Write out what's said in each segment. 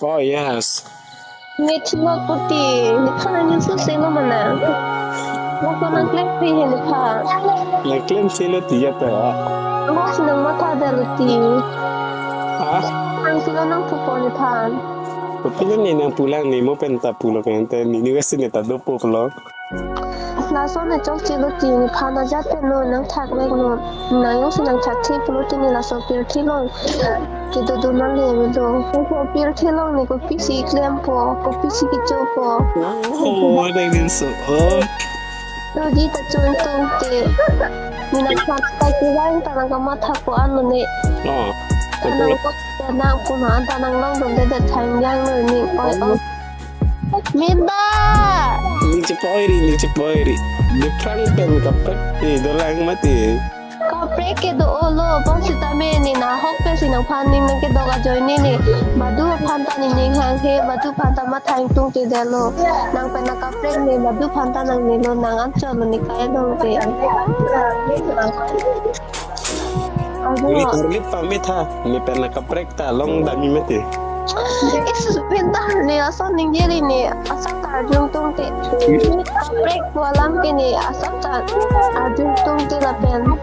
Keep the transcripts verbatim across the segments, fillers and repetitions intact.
Oh, yes. Nge chimok puti, nephan nangji su selo mana. Moko nangklemsi he nephan. Nangklemsi lo tiya pa. Moko si nangmathadetlo ti. Ha? Nangsi lo nangpupo nephan. Kopilo ne nangpulang ne mo pen ta pulo pen te ne ne wesi ne ta dopo pulo. Laso ne chokchelo ti nephan ajat pen lo nangthakveklo. Nang jongsi nangthakthi pulote ne laso pirthe along kedo dun nang le avelo. Laso pirthe along ne kopisi klempo, kopisi kechopo. Oh, what I mean so. Oh. Doji ta chun tungte. Ne nangphan ta kevang ta nangkamatha ko-an lo ne. Oh. Nang ko nang ko na ta nanglongdunde det thang jang lo ne. Oi, oi. Minda! Ning chepoiri, ning chepoiri. Nephrang pen kaprek, eh, dolang mati. Kaprek ke do-olo, bonsitame ne nahok pensi nangphan ning nangkedok ajoine ne. Badu aphan ta ne ning hanghe, badu aphan ta mathang tungtedetlo. Nang pen nangkaprek ne, badu aphan ta nangnelo, nang anchotlo ne kai dongte. Uri Abo. Arlit pame tha, ne pen nangkaprek ta long dami mati. Isu pintar ne ason ningje ri ne asap ta arjung tungte. Kaprek pu alam ke ne asap ta arjung tungte lapen.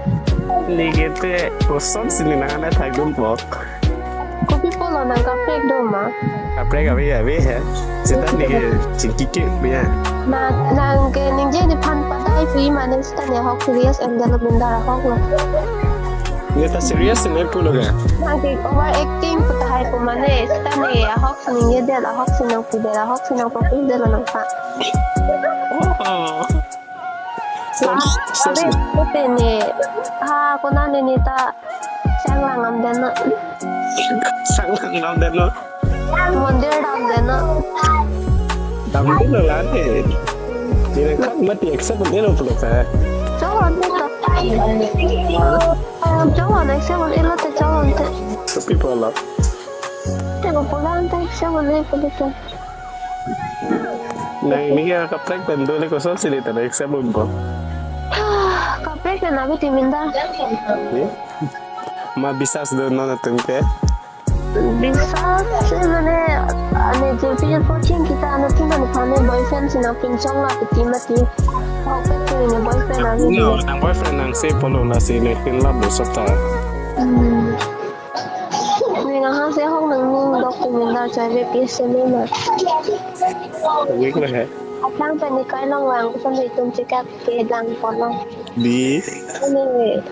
Neke te kosonsi ne nang-an athak dun po. Kopi pulo nangkaprek do ma? Kaprek ave ave he. Seta neke chingki ke biya. Na nang ke ningje nephan padai pi mane seta ne ahok serious and development dar ahok lo. Ne ta serious ne pulo ga. Nang ke overacting pu tahai pu mane seta ne ahok si ningjedet, ahok si nangpudet, ahok si nangpapuldet lo nangphan. Oh. Som, som. Abe pute ne. Ha, kona ne ne ta sanglang damdetnon. Sanglang damdetnon. Mondir damdetnon. Damdetnon la ne. Nang kak mati accept ne lo pulo ka. Chowon ne ta. Chowon accept ne lo te chowon te. Kopi pulo. Te ko pulang te accept ne pulo te. Nang neke kaprek pen dole kosonsi ne ta nang accept unpo. Kaprek pen ave ti minda. Eh? Ma bisas do non atum ke? Bisas si mane ane jirpi jirpo chingki ta ane thima nephan ne boyfriend si nangpinchong la piti mati. Ahok pen ne boyfriend ave. No, nang boyfriend nang se pulo lasi nephin love lo seta. Hmm. Nang ha se ahok nangning dok ti minda chai ve pi se ne ma. Weak lo he. Aphrang pen ne kai long vang koson itum chikap ke lang pulo. Di. Ne.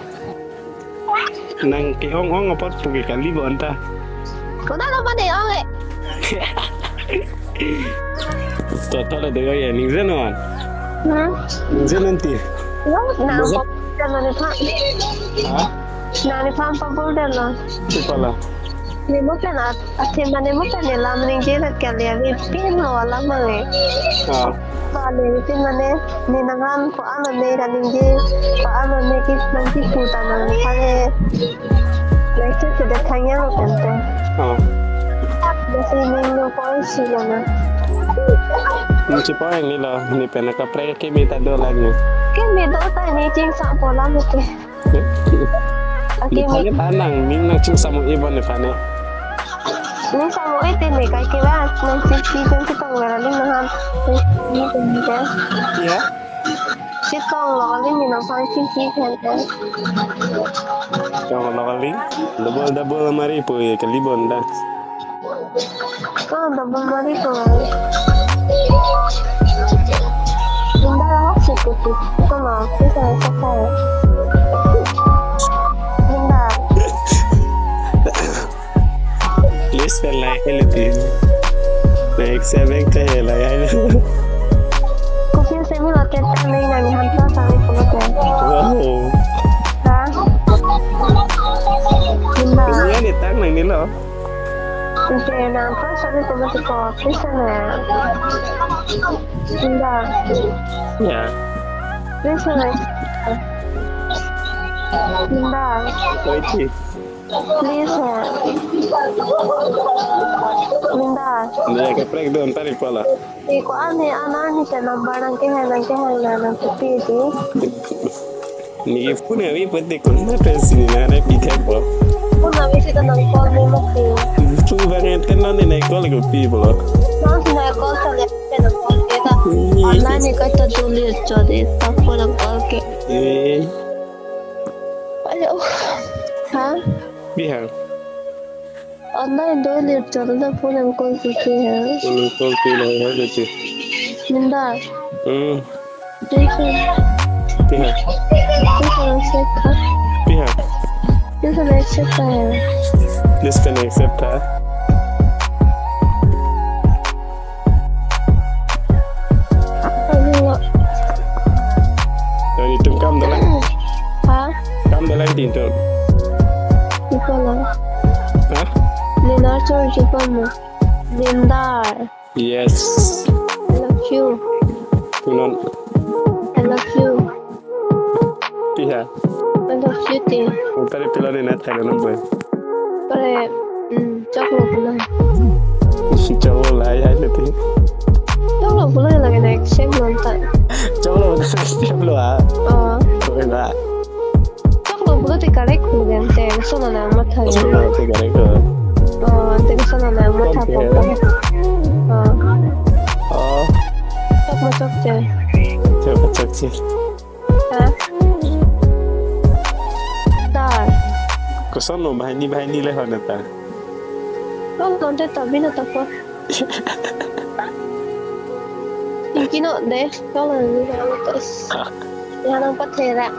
Nang ke-ong-ong apot pu ke kali bonta. Kona lo mane ong e. Toto le dego ye ningjenon. Hmm? Ningjenon ti. Yo, nang Masa- pop dan mane pha. Ha? Nang ne pha pabul dan lo. Chupala. Ne mo kan at, athe mane mo kan ne lam ningje lat kali abi pin lo alam mange. Ha. Pale pin mane ne nang an ko-an ne kaningje ko-an ne ki nangkipu ta nang pha ne. Nang che che de thang ya lo kan te. Ha. Besi ning no poi si lo na. Nang chepoiang ne lo, ne pen nangkaprek keme ta do lagi. Keme do ta ne chingsampo lam te. Oke, ne phan ne mi. Tha nang, ning nang chingsam-o-e bon ne phan ne. Ning sam-o-e te ne kai ke ba, nang chingki jong chetong lo aling nang han. Ni te ni te. Ya? Chetong lo aling ne nangphan chingki pen te. Chetong lo aling. Double double amari pu ye kali bonta. Ko double mari ko. Minda ahok si kuti. Ko ma, kita sa ko. Minda. Please, like, hello, please. Like, subscribe, like, hello. Kopisi semi lo ke ta nang nang han ta sa ko te. Wow. Ha? Minda. Ini ni tang nang ni lo. Ante nang pa sabi ko mati ko, please na. Minda. Ya. Please na. Minda. Oi, ti. Please na. Minda. Ni ya kaprek do antar ipala. Iko ane anan ni ke number nang kehang nang kehang na nang kopi ti. Neke phone ave pute kona pensi ne nang nangpithe po. Phone ave seta nang call me mati. Tu bang enten lo ne nang Call ke pi pulo. Nang sina call sa le, pe na call ke ta. Ih. Online ni kaita dolir chot e, ta phone call ke. Eh. Ayo. Ha? Pi ha? Online dolir chot ta phone call ke ke ha. Hmm, call ke lo ha ke. Minda. Hmm. Please, Pi ha? Please don't accept her. Pi ha? Please don't accept her. Please don't accept her. Aduh. Nelitum kam dolang. Ha? Kam dolang tin tu. Ikola. Ha? Nindar chor chipon mo. Nindar. Yes. I love you. Punon. I love you. Pi ha? I love you too. Utari pilo ni na thailo number. Pare, mm, choklo pulo. Choklo lahai hai le ti. Choklo pulo lagi na accept non ta. Choklo accept lo ha. Oh. Oi ba. Choklo pulo te correct ko ante, sona na matha. Sona te correct ko. Oh, ante sona na matha. Okay. Oh. Oh. Chok ma chokche. Chok ma chokche. Ha? Dar. Koson lo banghini banghini le hon ta. Lo lonte ta bina ta po. Ingkino de, lo lonte ta. Ya nang pathera.